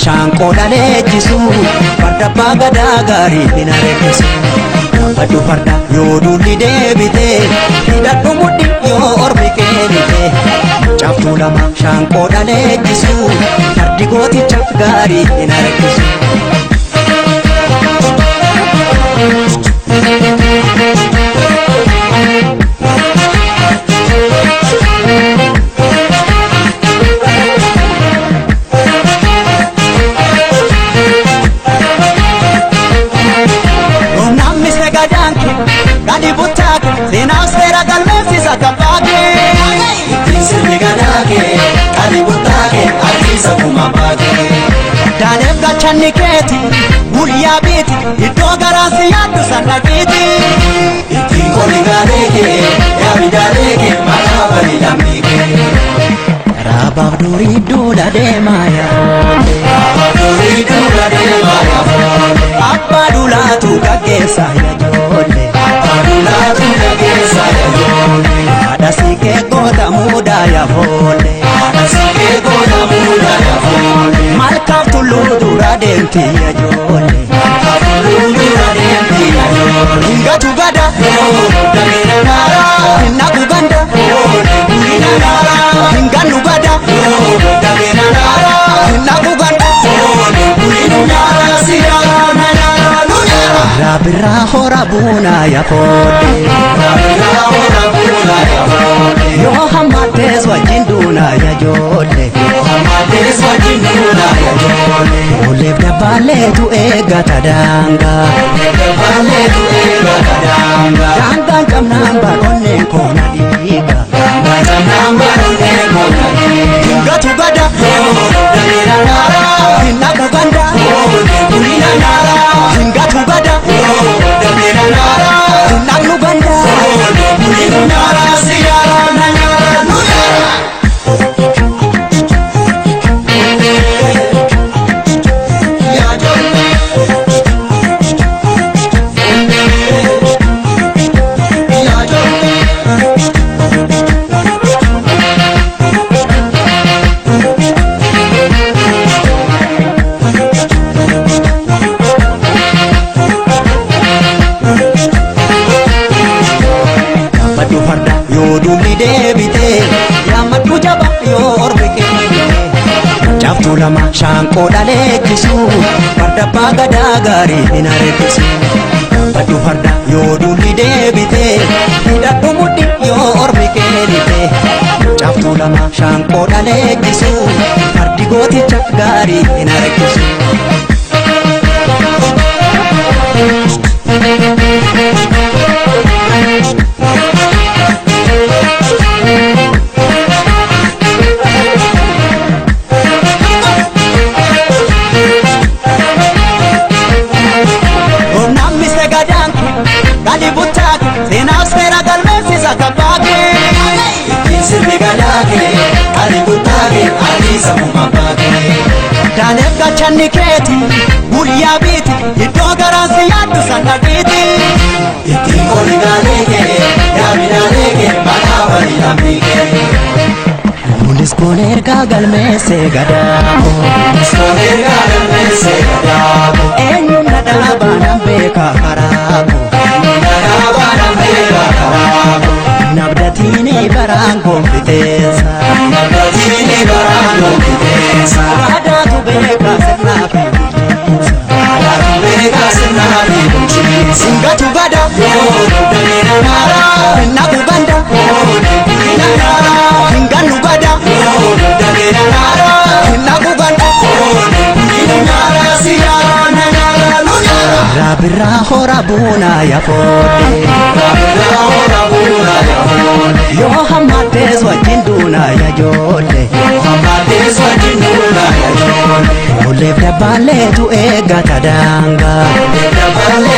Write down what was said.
shaanqoo dhaleechisu farda abbaa gadaa gaarii hin areekisu. Yaabbadhu farda yoo duulli deebite hidhadhu mudhi yoo ormi keenite. Caaftuu lama shaanqoo dhaleechisu fardi gooticha gaarii hin areekisu. Gadi buttaake seenaaf seera galmeessisa kan baake. Ittiin sirni gadaake gadi buttaake harkiisa kuma baake. Daaleef gachanni keeti guyyaa biiti iddoo garaan si yaaddu sana giiti. Ittiin qolli gaaleeke yaabi daaleeke maqaa bari lammiike. Raabaaf durii duula deemaa yaa. Raabaaf durii duula deemaa yaa foole. Abbaa duulaatu gaggeessa yaa ijoollee. Abbaa duulaatu gaggeessa yaa ijoollee. Haadha siqee goota muudaa yaa foole. Haadha siqee goota muudaa yaa foole. Malkaaf tulluu dura deemti yaa ijoollee. Malkaaf tulluu dura deemti yaa ijoollee. Hingatu gada. Damina naara. Hinnaku ganda. Bulina naara. Hingannu gada. Damina naara. Hinnaku ganda. Bulinu naara siyaara na naara nu naara. Raabirraa hora buunaa yaa foole. Raabirraa hora buunaa yaa foole. Yoo hammatees wajjin duunaa yaa ijoollee. Yoo hammatees wajjin duunaa yaa ijoollee. Fuulleef dabbaaleetu eeggata daangaa. Fuulleef dabbaaleetu eeggata daangaa. Daangaan cabnaan baroonneen koona dhiiga. Daangaan cabnaan baroonneen koona dhiiga. Hingatu gada. Damina naara. Hinnaku ganda. Bulina naara. Hingatu gada. Damina naara. Hinnaknu ganda. Bulinu naara siyaara na naara nu naara. Yaa ijoollee. Yaa ijoollee. Yaabbadhu farda yoo duulli deebite yaammadhu jaba yoo ormi keenite. Caaftuu lama shaanqoo dhaleechisu farda abbaa gadaa gaarii hin areekisu. Yaabbadhu farda yoo duulli deebite hidhadhu mudhi yoo ormi keenite. Caaftuu lama shaanqoo dhaleechisu fardi gooticha gaarii hin areekisu. Namni sagadaanke gadi buttaake seenaaf seera galmeessisa kan baake. Ittiin sirni gadaake gadi buttaake harkiisa kuma baake. Daaleef gachanni keeti guyyaa biiti iddoo garaan si yaaddu sana giiti. Ittiin qolli gaaleeke yaabi daaleeke maqaa bari lammiike. Kunis kun ergaa galmeessee gadaako. Kun ergaa galmeessee gadaako. Eenyuun na dhaabaa nan beeka karaako. Eenyuun na dhaabaa nan beeka karaako. Nabdatiini baraan goonfiteessa. Nabdatiini baraan goonfiteessa. Aadaatu beeka sirnaa fi bulchiinsa. Aadaatu beeka sirnaa fi bulchiinsa. Hingatu gada. Damina naara. Hinnaku ganda. Bulina naara. Hingannu gada. Damina naara. Hinnaku ganda. Bulinu naara siyaara na naara nu naara. Raabirraa hora buunaa yaa foole. Raabirraa hora buunaa yaa foole. Yoo hammatees wajjin duunaa yaa ijoollee. Yoo hammatees wajjin duunaa yaa ijoollee. Fuulleef dabbaaleetu eeggata daangaa. Fuulleef dabbaaleetu